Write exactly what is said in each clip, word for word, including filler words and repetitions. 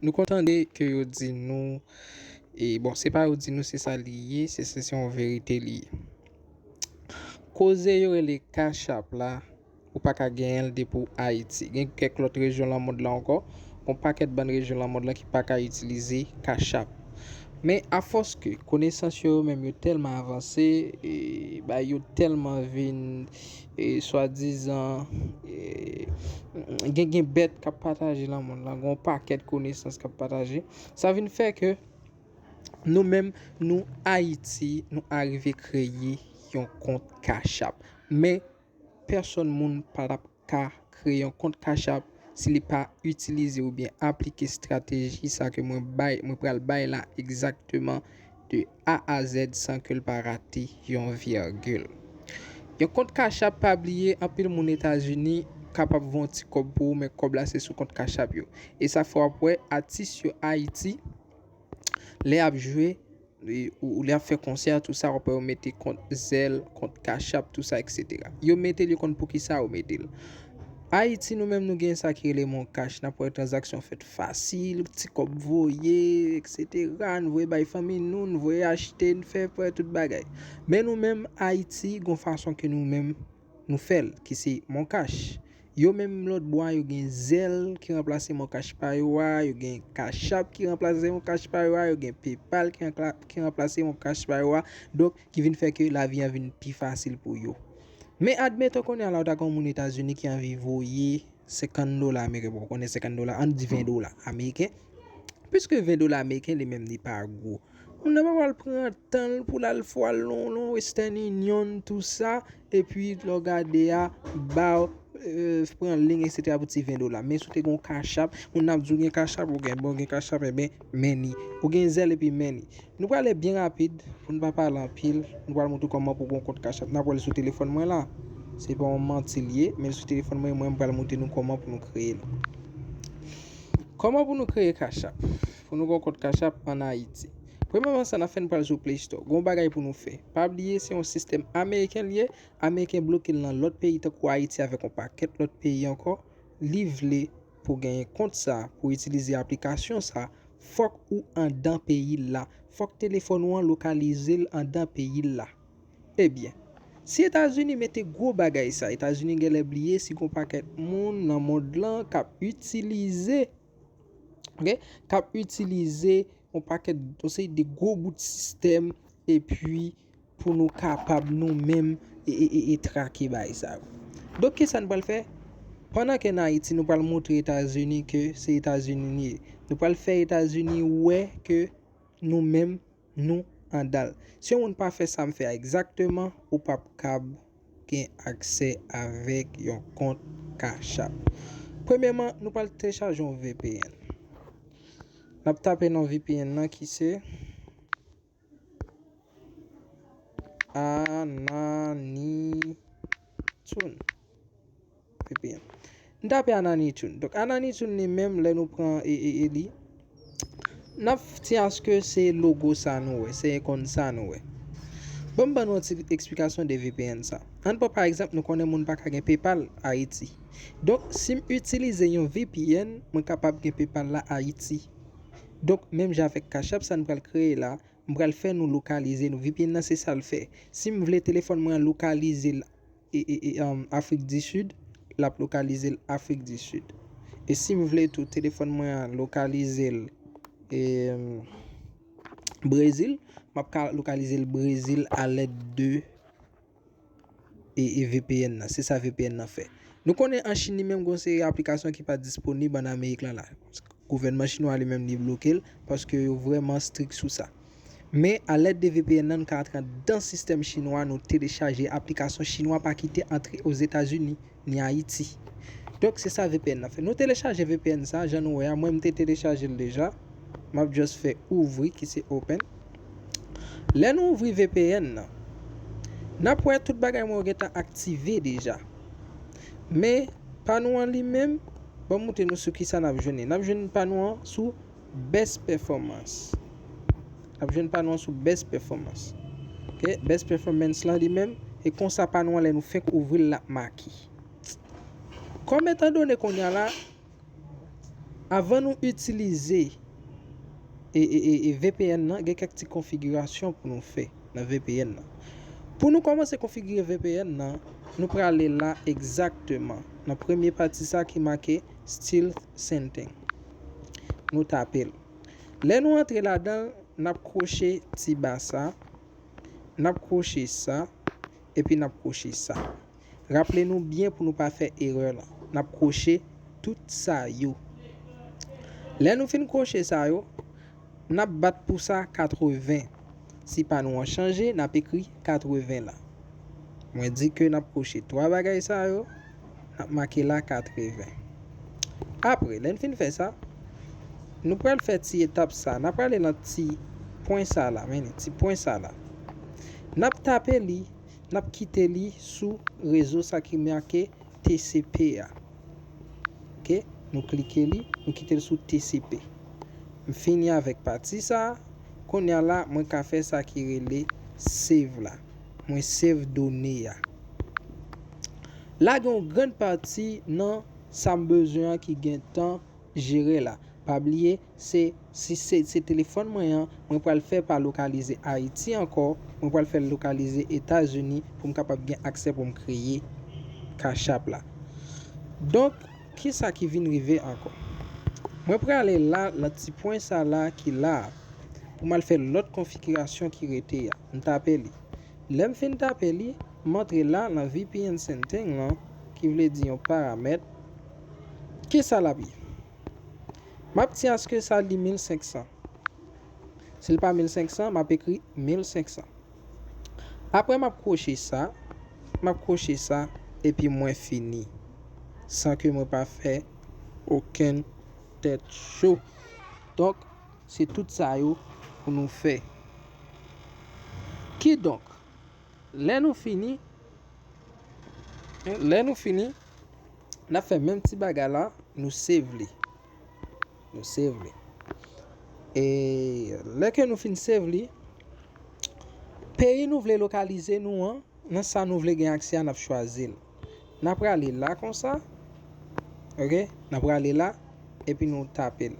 Nou konn tande ke yo di nou, e bon, se pa yo di nou, se sa li ye, se, se, se yon verite li ye. Koze yo rele Cash App la, ou pa ka genyen l depi w Ayiti. Gen kèk lòt rejyon nan mond lan ankò, gon pakèt bann rejyon nan mond lan ki pa ka itilize Cash App. Men afòs ke konesans yo, yo menm yo tèlman avanse, e, bagay yo tèlman vin, e, swadizan, e, gen, gen bèt k ap pataje nan mond lan, gen yon pakèt konesans k ap pataje. Sa vin fè ke nou menm, nou Ayiti, nou arive kreye yon kont Cash App. Men pèsòn moun pa t ap ka kreye yon kont Cash App si li pa itilize oubyen aplike estrateji sa ke mwen bay, mwen pral bay la egzakteman de A a Z san ke l pa rate yon vègil. Yon kont Cash App, pa bliye, anpil moun Etazini kapab voye yon ti kòb pou ou, men kòb la se sou kont Cash App yo. E sa fè w ap wè atis yo Ayiti, lè y ap jwe, e, ou, ou lè y ap fè konsè, tou sa, w ap wè yo mete kont Zelle, kont Cash App, tou sa, et cetera. Yo mete l, yo konn poukisa yo mete l. Ayiti, nou menm, nou gen sa ki rele Mon Cash. N ap wè tranzaksyon fèt fasil, ti kòb voye, et cetera. N voye bay fanmi nou, n voye achte, n fè fè tout bagay. Men nou menm, Ayiti, gon fason ke nou menm, nou fè l, ki se Mon Cash. Yo menm lòt bò a, yo gen Zelle ki ranplase Mon Cash pa yo a, yo gen Cash App ki ranplase Mon Cash pa yo a, yo gen PayPal ki rankla-, ki ranplase Mon Cash pa yo a. Donk, ki vin fè ke lavi an vin pi fasil pou yo. Men admeton kounye a la, ou ta gen yon moun Etazini ki anvi voye senkant dola ameriken, bon, ou konnen senkant dola, ann di ven dola ameriken. Piske ven dola ameriken, li menm, li pa gwo. Moun nan pa pral pran tan l pou l al fè l nan, nan Western Union, tou sa, epi lè w gade a, ba w, e, pran liy, et cetera, pou ti ven dola. Men si w te gen yon Cash App, moun nan ap di w gen Cash App, ou gen, bon, gen Cash App, enben, men ni. Ou gen Zelle epi men ni. Nou prale byen rapid, pou n pa pale anpil, nou pral montre w kòman pou w gen yon kont Cash App. N ap wè l sou telefòn mwen la. Se pa yon manti l ye, men l sou telefòn mwen, mwen, m pral montre nou kòman pou nou kreye l. Kòman pou nou kreye Cash App? Pou nou gen yon kont Cash App ann Ayiti. Premyèman, sa n ap fè, n pral sou Play Store. Gon bagay pou nou fè. Pa bliye, se yon sistèm ameriken l ye. Ameriken bloke l nan lòt peyi, tankou Ayiti, avèk yon pakèt lòt peyi ankò. Li vle pou w genyen kont sa, pou w itilize aplikasyon sa, fòk ou anndan peyi l la. Fòk telefòn ou an lokalize l anndan peyi l la. Ebyen, si Etazini mete gwo bagay sa, Etazini genlè bliye si gon pakèt moun nan mond lan k ap itilize, ok, k ap itilize yon pakèt, yon seri de gwo bout sistèm, epi pou nou kapab nou menm e, e, e, e trake bagay sa yo. Donk, kisa n pral fè? Pandan ke n Ayiti, nou pral montre Etazini ke se Etazini n ye. Nou pral fè Etazini wè ke nou menm, nou anndan l. Si yon moun pa fè sa m fè a egzakteman, ou p ap kab gen aksè avèk yon kont Cash App. Premyèman, nou pral telechaje yon V P N. N ap tape non V P N nan ki se Ananitune. V P N. N tape Ananitune. Donk, Ananitune li menm, lè nou pran e, e, e li, n ap di aske se logo sa nou wè, se ikòn sa nou wè. Bon, m ban nou yon ti eksplikasyon de V P N sa. Ann pran pa egzanp, nou konnen moun pa ka gen PayPal Ayiti. Donk, si m itilize yon V P N, mwen kapab gen PayPal la Ayiti. Donk, menm jan avèk Cash App, sa n pral kreye la, m pral fè nou lokalize nou. V P N nan, se sa l fè. Si m vle telefòn mwen an lokalize l, e, e, e, um, Afrik di Sid, l ap lokalize l Afrik di Sid. E si m vle tou telefòn mwen an lokalize l, e, um, Brezil, m ap ka lokalize l Brezil alèd de e, e V P N nan. Se sa V P N nan fè. Nou konnen an Chin li menm gon seri aplikasyon ki pa disponib an Amerik lan la. Gouvènman chinwa li menm li bloke l paske yo vrèman strik sou sa. Men alèd de V P N nan, n ka antre anndan sistèm chinwa, nou telechaje aplikasyon chinwa pa kite antre Ozetazini ni Ayiti. Donk, se sa V P N nan fè. Nou telechaje V P N sa, jan nou wè a, mwen m te telechaje l deja. M ap just fè ouvri, ki se open. Lè nou ouvri V P N nan, n ap wè tout bagay mwen yo gentan aktive deja. Men, pa nou an li menm, ban m montre nou sou kisa n ap jwenn li. N ap jwenn pa nou an sou Best Performance. N ap jwenn pa nou an sou Best Performance. Ok, Best Performance lan li menm, e konsa pa nou an lè nou fenk ouvri l, l ap make. Kòm etandone kounye a la, Avan nou itilize e, e, e, e V P N nan, gen kèk ti konfigirasyon pou nou fè nan V P N nan. Pou nou kòmanse konfigire V P N nan, nou prale la egzakteman, nan premye pati sa ki make Stealth Setting. Nou tape l. Lè nou antre ladan l, n ap kwoche ti ba sa, n ap kwoche sa, epi n ap kwoche sa. Raple nou byen pou nou pa fè erè lan. N ap kwoche tout sa yo. Lè nou fin kwoche sa yo, n ap bat pou sa katreven. Si pa nou an chanje, n ap ekri katreven la. Mwen di ke n ap kwoche twa bagay sa yo, n ap make la katreven. Apre, lè n fin fè sa, nou pral fè ti etap sa. N ap prale nan ti pwen sa la, men ti pwen sa la. N ap tape li, n ap kite li sou rezo sa ki make T C P a. Ok, nou klike li, nou kite l sou T C P. M fini avèk pati sa. Kounye a la, mwen ka fè sa ki rele save la. Mwen save done a. La gen yon grann pati nan sa m bezwen an ki gen tan jere la. Pa bliye, se, si se, se telefòn mwen an, mwen pral fè pa lokalize Ayiti ankò, mwen pral fè l lokalize Etazini pou m kapab gen aksè pou m kreye Cash App la. Donk, kisa ki vin rive ankò? Mwen prale la, nan ti pwen sa la ki la a, pou m al fè lòt konfigirasyon ki rete a. M tape li. Lè m fin tape li, m antre la nan V P N Setting lan, ki vle di yon paramèt. Kisa l ap ye? M ap di aske sa li mil senk san. Si l pa mil senk san, m ap ekri mil senk san. Apre, m ap kwoche sa, m ap kwoche sa, epi mwen fini. San ke mwen pa fè okenn tèt cho. Donk, se tout sa yo pou nou fè. Kidonk, lè nou fini, lè nou fini, n ap fè menm ti bagay la, nou save li. Nou save li. E lè ke nou fin save li, peyi nou vle lokalize nou an, nan sa nou vle gen aksè a, n ap chwazi l. N ap prale la konsa. Ok? N ap prale la, epi nou tape l.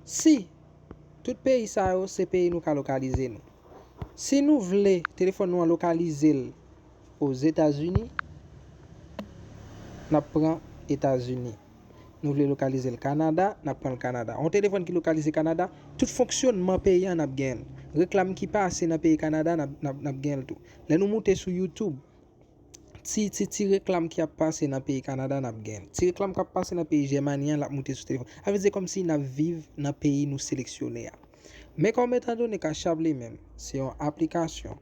Si tout peyi sa yo se peyi nou ka lokalize nou. Si nou vle telefòn nou an lokalize l Ozetazini, n ap pran Etazini. Nou vle lokalize l Kanada, n ap pran l Kanada. Yon telefòn ki lokalize Kanada, tout fonksyonman peyi a n ap gen l. Reklam ki pase nan peyi Kanada, n ap, n ap, n ap gen l tou. Lè nou moute sou YouTube, ti, ti, ti reklam ki ap pase nan peyi Kanada, n ap gen l. Ti reklam k ap pase nan peyi Jèmani an, l ap moute sou telefòn. Sa vle di kòmsi n ap viv nan peyi nou seleksyone a. Men kòm etandone Cash App li menm, se yon aplikasyon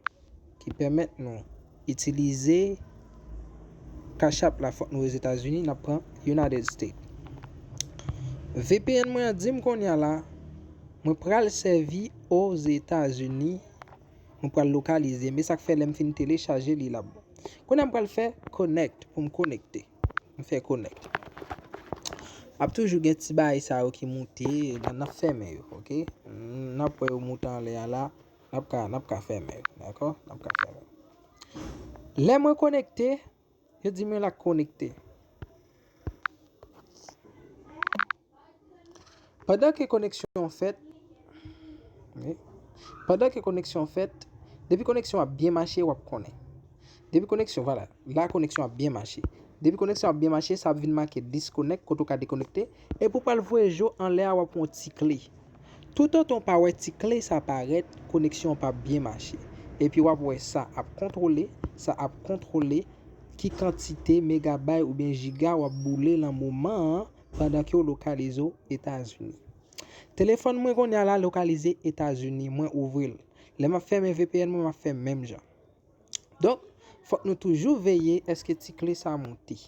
ki pèmèt nou itilize Cash App la, fòk nou Ozetazini, n ap pran United States. V P N mwen an di m kounye a la, mwen pral sèvi Ozetazini, mwen pral lokalize, men sa k fè lè m fin telechaje li l ap bon. Kounye a m pral fè connect pou m konekte. M fè connect. Ap toujou gen ti bagay sa yo ki moute, n ap fèmen yo, ok? N ap wè yo moute anlè a la, n ap ka, n ap ka fèmen yo, dakò? N ap ka fèmen. Lè mwen konekte, yo di mwen l ap konekte. Pandan ke koneksyon an fèt, wi, pandan ke koneksyon an fèt, depi koneksyon ap byen mache, w ap konnen. Depi koneksyon, vwala, la koneksyon ap byen mache. Depi koneksyon ap byen mache, sa ap vin make disconnect, kote w ka dekonekte. Epi w pral voye je w anlè a, w ap wè yon ti kle. Toutotan w pa wè ti kle sa parèt, koneksyon an p ap byen mache. Epi w ap wè sa ap kontwole, sa ap kontwole ki kantite megabay oubyen jiga w ap boule nan moman an pandan ke w lokalize w Etazini. Telefòn mwen kounye a la lokalize Etazini, mwen ouvri l. Lè m ap fèmen V P N mwen, m ap fè menm jan. Donk, fòk nou toujou veye èske ti kle sa a moute.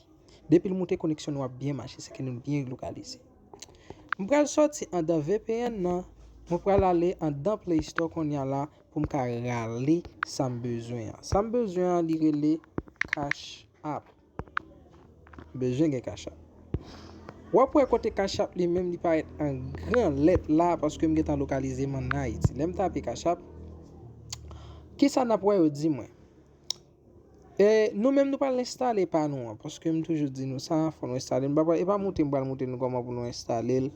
Depi l moute, koneksyon nou ap byen mache, se ke nou byen lokalize. M pral sòti anndan V P N nan, mwen pral ale anndan Play Store kounye a la pou m ka rale sa m bezwen an. Sa m bezwen an, li rele Cash App. Bezwen gen Cash App. W ap wè kote Cash App li menm li parèt an gran lèt la paske m gentan lokalize m ann Ayiti. Lè m tape Cash App, kisa n ap wè yo di mwen? E nou menm nou pral enstale pa nou an, paske m toujou di nou sa, fò nou enstale. M pa pral, e pa moute m pral moute nou kòman pou nou enstale l,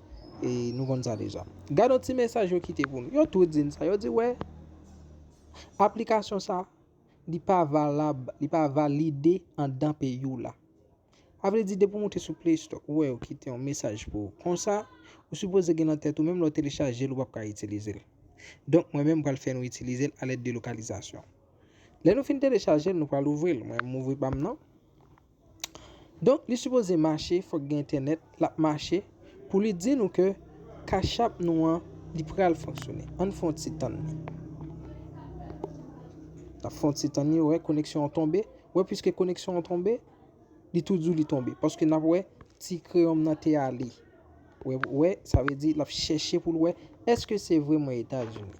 e nou konn sa deja. Gade yon ti mesaj yo kite pou nou. Yo tou di n sa, yo di, wè, aplikasyon sa, li pa valab, li pa valide anndan peyi w la. Sa vle di, depi w moute sou Play Store, ou wè yo kite yon mesaj pou ou. Konsa, ou sipoze gen nan tèt ou, menm lè w telechaje l, ou p ap ka itilize l. Donk, mwen menm, m pral fè nou itilize l alèd de lokalizasyon. Lè nou fin telechaje l, nou pral ouvri l. Mwen, m ouvri pa m nan. Donk, li sipoze mache, fòk gen entènèt, l ap mache, pou li di nou ke Cash App nou an, li pral fonksyone. Ann fè yon ti tann li. N ap fè yon ti tann li, wè, koneksyon an tonbe. Wè, piske koneksyon an tonbe, li tou di w li tonbe. Paske n ap wè, ti kreyon m nan te ale. Wè, wè, sa vle di l ap chèche pou l wè èske se vre mwen Etazini.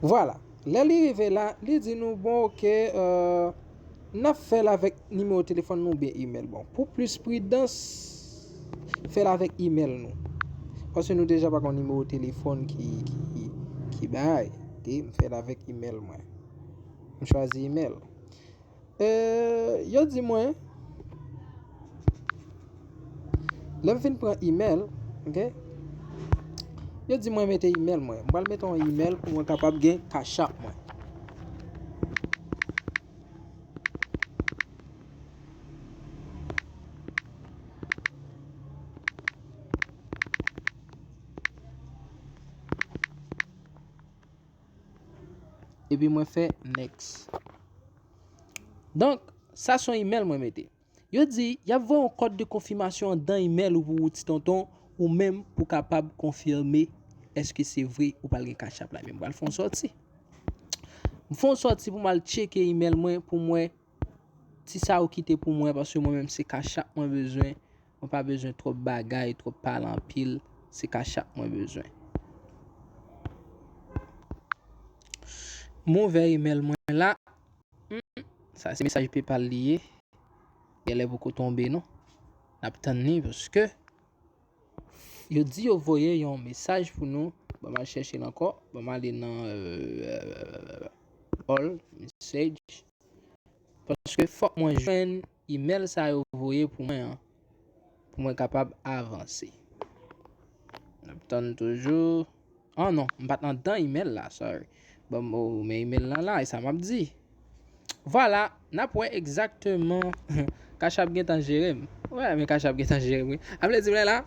Vwala. Lè li rive la, li di nou, bon, oke, euh, n ap fè l avèk nimewo telefòn nou oubyen imèl. Bon, pou plis pridans, fè l avèk imèl nou. Paske nou deja pa gen nimewo telefòn ki, ki, ki bay. Oke, m fè l avèk imèl mwen. M chwazi imèl. Euh, yo di mwen, lè m fin pran imèl, oke? Yo di mwen mete imèl mwen. M pral mete yon imèl pou mwen kapab gen Cash App mwen. Epi mwen fè next. Donk, sa se yon imèl mwen mete. Yo di, y ap voye yon kòd de konfimasyon anndan imèl ou pou ou, ti tonton, ou menm pou kapab konfime èske se vre ou pral gen Cash App la. Men m pral fè yon sòti. M fè yon sòti pou m al tcheke imèl mwen pou m wè ti sa yo kite pou mwen, paske mwen menm se Cash App mwen bezwen. Mwen pa bezwen twòp bagay, twòp pale anpil. Se Cash App mwen bezwen. M ouvè imèl mwen la. Hmm, sa se mesaj PayPal li ye. Genlè poko tonbe non. N ap tann li paske yo di yo voye yon mesaj pou nou. Ban m al chèche l ankò. Ban m ale nan, euh, all message. Paske fòk mwen jwenn imèl sa yo voye pou mwen an, pou mwen kapab avanse. N ap tann toujou. Oh non, m pa t anndan imèl la, sorry. Bon, oh, men imèl lan la, e sa m ap di. Vwala, n ap wè egzakteman. Cash App gentan jere m. Wè, men Cash App gentan jere m, wi. Sa vle di, m la,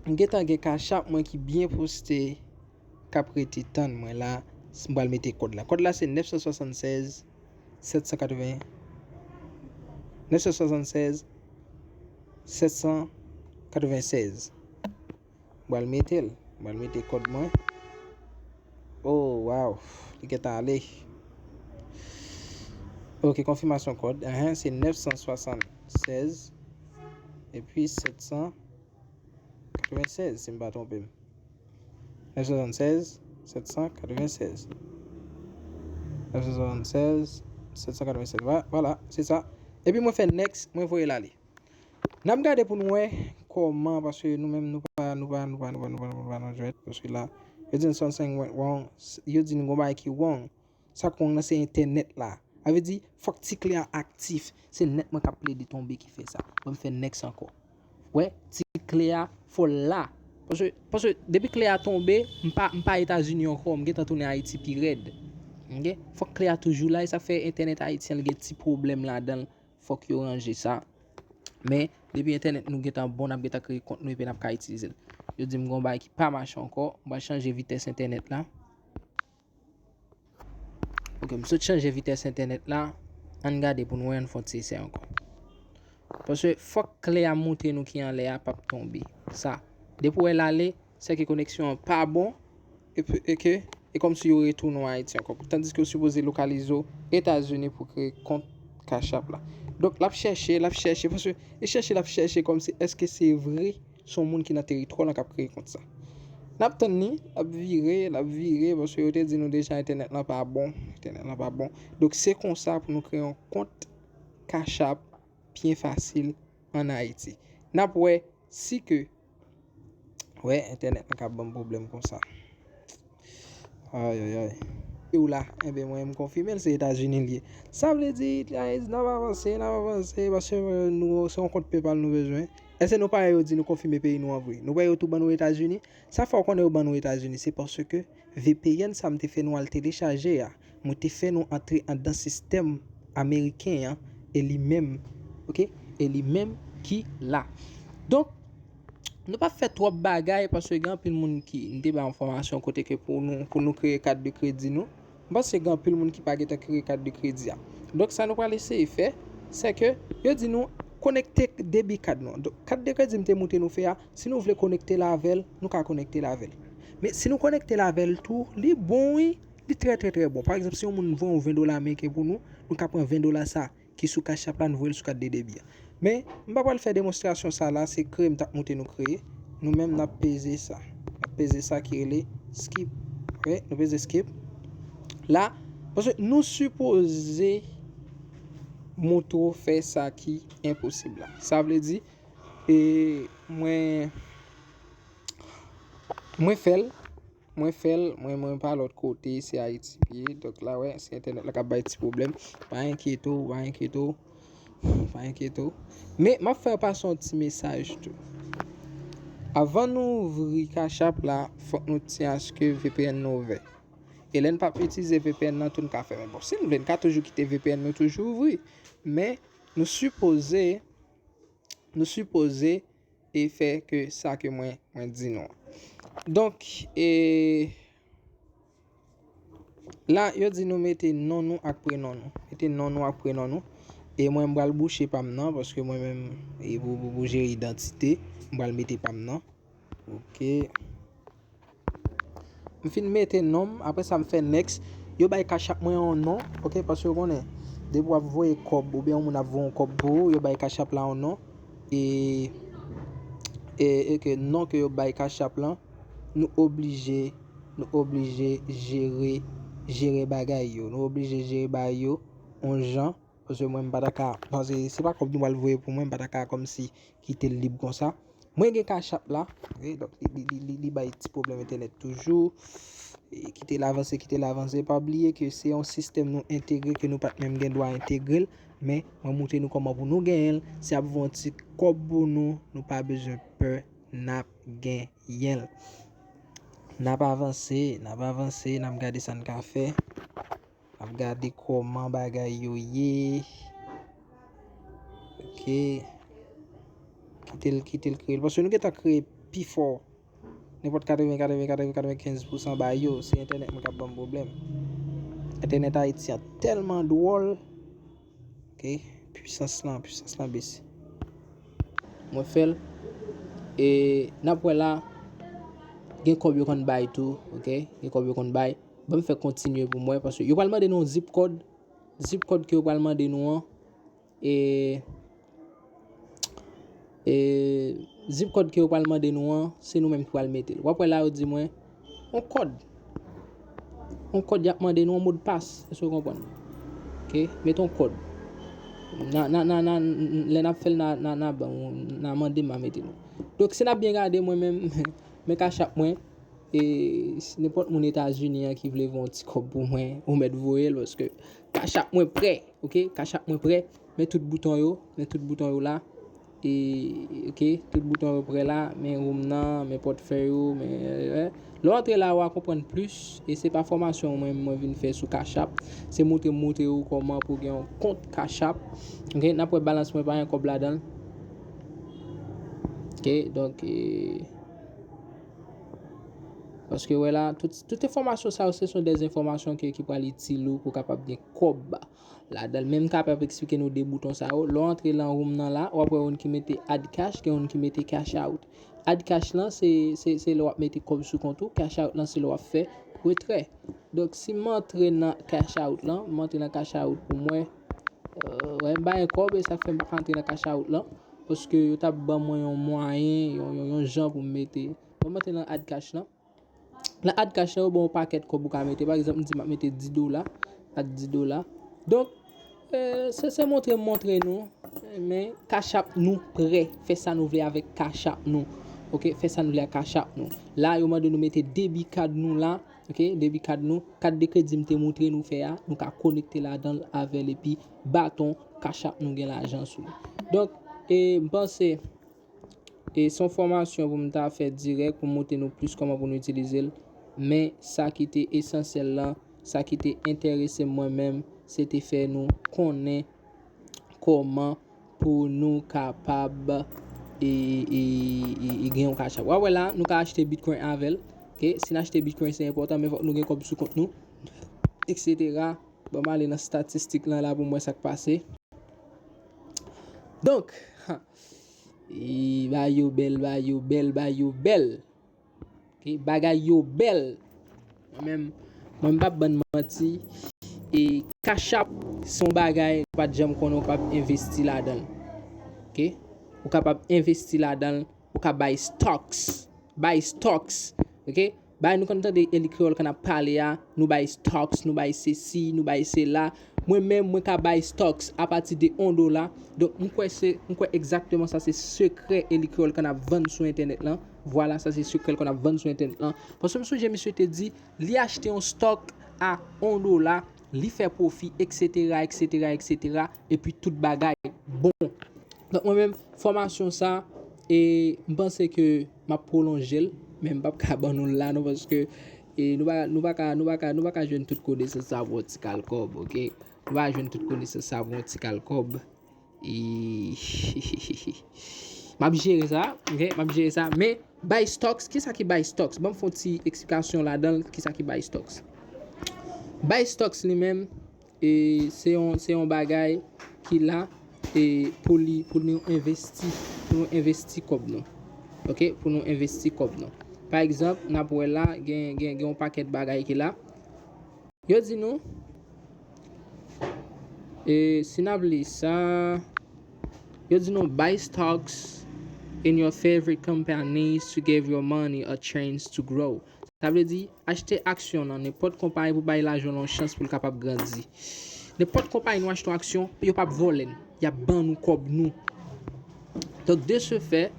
m gentan gen Cash App mwen ki byen poste, k ap rete tann mwen la. M pral mete kòd la. Kòd la se nèf san swasannsèz sèt san katreven, nèf san swasannsèz sèt san katreven sèz. M pral mete l. M pral mete kòd mwen. Oh, wow. Li gentan ale. Ok, konfimasyon kòd. Enhen, se nèf san swasannsèz epi sèt san katreven sèz, si m pa twonpe m. Nèf san swasannsèz sèt san katreven sèz. Nèf san swasannsèz sèt san katreven sèz. Vwa-, vwala, se sa. Epi mwen fè next, mwen voye l ale. N ap gade pou n wè kòman, paske nou menm nou pa, nou pa, nou pa, nou pa, nou pa, nou pa nan jwèt, paske la, yo di n something went wrong, yo di n gon bagay ki wrong. Sa k wrong nan se entènèt la. Sa vle di, fòk ti kle a aktif. Se nèt mwen k ap plede tonbe ki fè sa. Ban m fè next ankò. Wè, ti kle a fò l la. Paske, paske depi kle a tonbe, m pa, m pa Etazini ankò, m gentan tounen Ayiti pi rèd. Ok? Fòk kle a toujou la, e sa fè entènèt ayisyen l gen ti pwoblèm ladan l. Fòk yo ranje sa. Men, depi entènèt nou gentan bon, n ap gentan kreye kont nou epi n ap ka itilize l. Yo di m gon bagay ki pa mache ankò, m pral chanje vitès entènèt la. Ok, m sot chanje vitès entènèt la. Ann gade pou n wè, ann fè yon ti esèy ankò. Paske fòk kle a montre nou ki anlè a p ap tonbe. Sa, depi w wè l ale, sèke koneksyon an pa bon, e, e ke, e kòmsi yo retounen w Ayiti ankò. Tandiske w sipoze lokalize w Etazini pou kreye kont Cash App la. Donk, l ap chèche, l ap chèche, paske e chèche, l ap chèche kòmsi èske se vre se yon moun ki nan teritwa lan k ap kreye kont sa. N ap tann li, l ap vire, l ap vire, paske yo te di nou deja entènèt lan pa bon, entènèt lan pa bon. Donk, se konsa pou nou kreye yon kont Cash App byen fasil ann Ayiti. N ap wè si ke, wè, entènèt lan ka ban m pwoblèm konsa. Ayayay. Ou la, enben mwen m konfime l se Etazini l ye. Sa vle di, guys, n ap avanse, n ap avanse, paske nou, se yon kont PayPal nou bezwen. Èske nou parèy yo di nou konfime peyi nou an vre? Nou parèy yo tou ban nou Etazini? Sa fè w konnen yo ban nou Etazini, se paske V P N sa m te fè nou al telechaje a, mwen te fè nou antre anndan sistèm ameriken an, e li menm, oke? E li menm ki la. Donk, nou p ap fè twòp bagay paske gen anpil moun ki, m te bay enfòmasyon kote ke pou nou, pou nou kreye kat de kredi nou, m panse gen anpil moun ki pa gentan kreye kat de kredi a. Donk, sa nou pral eseye fè, se ke yo di nou konekte debi kad nou. Donk, kat de kredi m te montre nou fè a, si nou vle konekte l avè l, nou ka konekte l avè l. Men si nou konekte l avè l tou, li bon wi, li trè, trè, trè bon. Pa egzanp, si yon moun voye yon ven dola ameriken pou nou, nou ka pran ven dola sa ki sou Cash App la, nou voye l sou kat de debi a. Men, m pa pral fè demonstrasyon sa la, se kreye m t ap montre nou kreye. Nou menm, n ap peze sa. N ap peze sa ki rele skip. Oke, nou peze skip. La, paske nou sipoze montre w fè sa ki enposib la. Sa vle di, e, mwen, mwen fè l, mwen fè l, mwen, mwen pa lòt kote, se Ayiti m ye. Donk la, wè, se entènèt la k ap bay ti pwoblèm. Pa enkyete w, pa enkyete w, pa enkyete w. Men, m ap fè pase yon ti mesaj tou. Avan nou ouvri Cash App la, fòk nou tyen aske V P N nou ouvè. E lè n p ap itilize V P N nan tou, n ka fèmen. Bon, si n vle, n ka toujou kite V P N nou toujou ouvri. Men, nou sipoze, nou sipoze e fè ke sa ke mwen, mwen di nou an. Donk, e, la, yo di nou mete non nou ak prenon nou. Mete non nou ak prenon nou. E mwen, m pral bouche pa m nan, paske mwen menm, e pou, pou, pou jere idantite, m pral mete pa m nan. Oke. M fin mete non m, apre sa m fè next. Yo bay Cash App mwen yon non, oke, paske yo konnen, depi w ap voye kòb, oubyen yon moun ap voye yon kòb pou ou, yo bay Cash App la yon non. E, e, e ke non ke yo bay Cash App lan, nou oblije, nou oblije jere, jere bagay yo. Nou oblije jere bagay yo yon jan, paske mwen m pa ta ka, paske se pa kòb nou pral voye pou mwen, m pa ta ka kòmsi kite l lib konsa. Mwen gen Cash App la, wi, donk li, li, li, li, li bay ti pwoblèm entènèt toujou. E, kite l avanse, kite l avanse. Pa bliye ke se yon sistèm nou entegre ke nou pa t menm gen dwa entegre l, men mwen montre nou kòman pou nou genyen l. Se ap voye yon ti kòb pou nou, nou pa bezwen pè, n ap genyen l. N ap avanse, n ap avanse, n ap gade sa n ka fè. N ap gade kòman bagay yo ye. Oke. Kite l, kite l kreye l. Paske nou gentan kreye pi fò. Nenpòt katreven, katreven, katreven, katrevenkenz pousan ba yo. Se entènèt mwen k ap ban m pwoblèm. Entènèt Ayiti an tèlman dwòl. Oke. Pwisans lan, pwisans lan bese. Mwen fè l. E n ap wè la. Gen kòb yo konn bay tou. Oke. Gen kòb yo konn bay. Ban m fè kontinye pou mwen, paske yo pral mande nou yon zip code. Zip code ke yo pral mande nou an, e, e, zip code ke yo pral mande nou an, se nou menm ki pral mete l. W ap wè la, yo di mwen, yon kòd. Yon kòd y ap mande nou, yon modpas. Èske w konprann? Oke, mete yon kòd. Na, na, na, na, lè n ap fè l, na, na, na ban, na mande m a mete nou. Donk, si n ap byen gade, mwen menm, men Cash App mwen, e si nenpòt moun Etazini an ki vle voye yon ti kòb pou mwen, ou mèt voye l, paske Cash App mwen prè, oke? Cash App mwen prè, men tout bouton yo, men tout bouton yo la. E, oke, tout bouton yo prè la, men woum nan, men pòtfèy yo, men, e, lè w antre la, w a konprann plis, e se pa fòmasyon mwen, mwen vin fè sou Cash App, se montre, montre w kòman pou gen yon kont Cash App, oke? N ap wè balans mwen pa gen kòb ladan l. Oke, donk, e, paske, wè la, tout, tout enfòmasyon sa yo, se son dè enfòmasyon ke, ki pral itil ou pou kapab gen kòb ladan l. Men m kapab eksplike nou de bouton sa yo. Lè w antre lan woum nan la, w ap wè youn ki mete add cash, gen youn ki mete cash out. Add cash lan, se, se, se lè w ap mete kòb sou kont ou. Cash out lan, se lè w ap fè retrè. Donk, si m antre nan cash out lan, m antre nan cash out pou mwen, e, wè, m pa gen kòb, e sa k fè m pa ka antre nan cash out lan, paske yo t ap ban mwen yon mwayen, yon, yon, yon jan pou m mete. Bon, m antre nan add cash lan. Nan add cash lan, yo ba w yon pakèt kòb ou ka mete. Pa egzanp, m di m ap mete dis dola, add dis dola. Donk, e, se, se montre m montre nou, men Cash App nou prè. Fè sa nou vle avèk Cash App nou. Oke, fè sa nou vle ak Cash App nou. La, yo mande nou mete debi kad nou la. Ok, depi kat nou, kat de kredi m te moutre nou fè a, nou ka konekte ladan l avè l epi baton Cash App nou gen lajan sou li. Donk, e, m panse, e, se yon fòmasyon pou m ta fè dirèk pou m montre nou plis kòman pou nou itilize l. Men sa ki te esansyèl lan, sa ki te enterese m mwen menm, se te fè nou konnen kòman pou nou kapab e, e, e, e gen yon Cash App. W ap wè la, nou ka achte Bitcoin avè l. Ok, si n achte Bitcoin, se enpòtan, men fòk nou gen kòb sou kont nou, et cetera. Ban m ale nan statistik lan la pou m wè sa k pase. Donk, e, bagay yo bèl, bagay yo bèl, bagay yo bèl. Ok, bagay yo bèl. Mwen menm, mwen m p ap bann manti. E Cash App se yon bagay ou pa t janm konnen, ou kapab envesti ladan l. Ok? Ou kapab envesti ladan l, ou ka bay stocks. Bay stocks. Ok? Bay nou konn tande Eli Kreyòl kan ap pale a, nou bay stocks, nou bay sesi, nou bay sela. Mwen menm, mwen ka bay stocks apati de yon dola. Donk, m kwè se, m kwè egzakteman sa se sekrè Eli Kreyòl kan ap vann sou entènèt lan. Vwala, sa se sekrè l kan ap vann sou entènèt lan. Paske m sonje misye te di, li achte yon stock a yon dola, li fè pwofi, et cetera, et cetera, et cetera, epi tout bagay bon. Donk, mwen menm, fòmasyon sa, e m panse ke m ap pwolonje l, men m p ap ka ban nou l la non, paske, e, nou pa, nou pa ka, nou pa ka, nou pa ka jwenn tout konesans sa pou yon ti kal kòb, ok? Nou pa ka jwenn tout konesans sa pou yon ti kal kòb. E, m ap jere sa, ok? M ap jere sa, men buy stocks, kisa ki buy stocks? Ban m fè yon ti eksplikasyon ladan l, kisa ki buy stocks. Buy stocks li menm, e, se yon, se yon bagay ki la, e, pou li, pou nou envesti, pou nou envesti kòb nou. Ok? Pou nou envesti kòb nou. Pa egzanp, n ap wè la, gen, gen, gen yon pakèt bagay ki la. Yo di nou, e, si n ap li sa, yo di nou buy stocks in your favorite companies to give your money a chance to grow. Sa vle di, achte aksyon nan nenpòt konpayi pou bay lajan w yon chans pou l kapab grandi. Nenpòt konpayi nou achte yon aksyon, yo p ap vòlè n. Y ap ban nou kòb nou. Donk, de ce fait,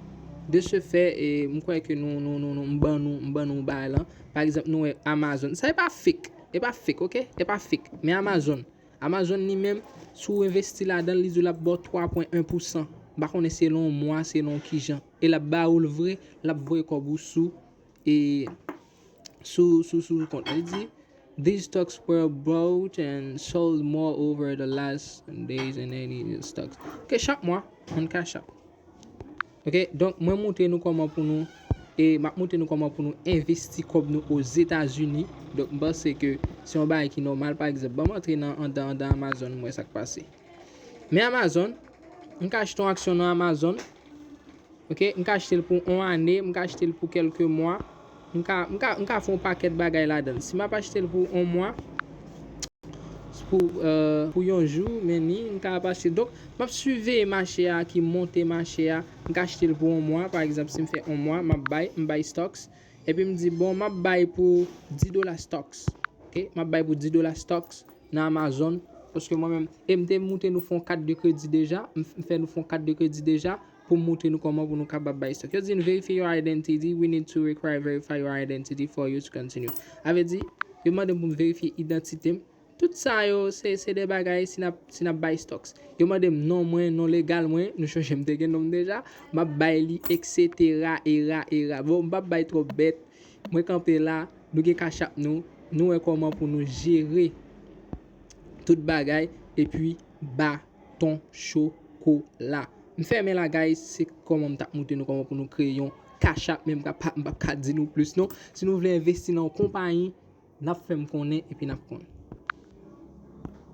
de ce fait, e, m kwè ke nou, nou, nou, nou, m ban nou, m ban nou bagay lan. Pa egzanp, nou wè Amazon. Sa e pa fake. E pa fake, ok? E pa fake. Men Amazon. Amazon li menm, si w envesti ladan l, li di w l ap ba w twa pwen en pousan. M pa konnen selon mwa, selon kijan. E l ap ba w l vre, l ap voye kòb ou sou, e, sou, sou, sou kont. Li di, these stocks were bought and sold more over the last days than any stocks. Ok, chak mwa, on Cash App. Ok, donk mwen montre nou kòman pou nou, e m ap montre nou kòman pou nou envesti kòb nou Ozetazini. Donk m panse ke se yon bagay ki nòmal. Pa egzanp, ban m antre nan andan, andan Amazon, m wè sa k pase. Men Amazon, m ka achte yon aksyon nan Amazon. Ok, m ka achte l pou yon ane, m ka achte l pou kèlke mwa. M ka, m ka, m ka fè yon pakèt bagay ladan l. Si m ap achte l pou yon mwa, pou, e, pou yon jou, men ni, m ka ap achte. Donk, m ap siveye mache a ki monte mache a. M ka achte l pou yon mwa, pa egzanp, si m fè yon mwa, m ap bay, m bay stocks. Epi m di, bon, m ap bay pou dis dola stocks. Ok, m ap bay pou dis dola stocks nan Amazon. Paske mwen menm, e m te montre nou fè yon kat de kredi deja, m, m fè nou fè yon kat de kredi deja pou m montre nou kòman pou nou kapab bay stock. Yo di n verify your identity, we need to require verify your identity for you to continue. A vle di, yo mande m pou m verifye idantite m. Tout sa yo, se, se de bagay, si n ap, si n ap bay stocks. Yo mande m non mwen, non legal mwen, nou chonje m te gen non m deja, m ap bay li, et cetera, era, era. Bon, m p ap bay twòp bèt, mwen kanpe la, nou gen Cash App nou, nou wè kòman pou nou jere tout bagay, epi baton chokola. M fèmen la, guys, se kòman m t ap montre nou kòman pou nou kreye yon Cash App, men m ka pa, m p ap ka di nou plis non. Si nou vle envesti nan yon konpayi, n ap fè m konnen epi n ap konnen.